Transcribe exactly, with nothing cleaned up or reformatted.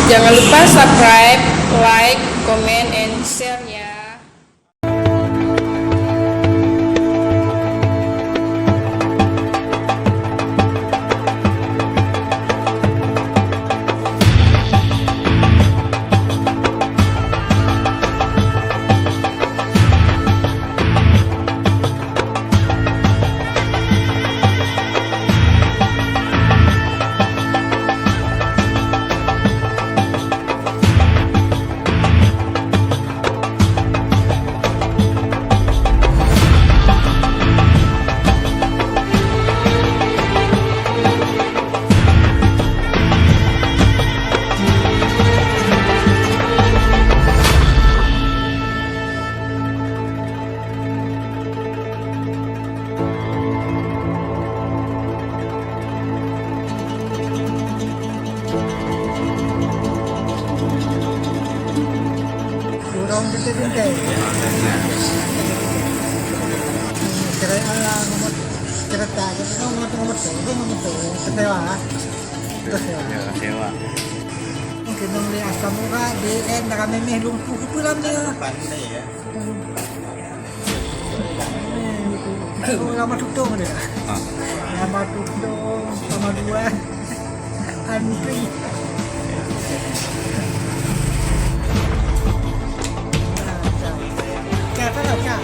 Jangan lupa subscribe, like, comment, and share ya. Ureueng teuntèe-teuntèe. Kereta, moto, moto, moto, sewa. Terus sewa. Ya, sewa. Mungkin dong lé asam urat, B N, darah memeh, lumpuh, keupeue lam dia. Lama tutong dia. Ha. Lama tutong, lama dua. Antri. Nah, cak. Cak, cak, cak.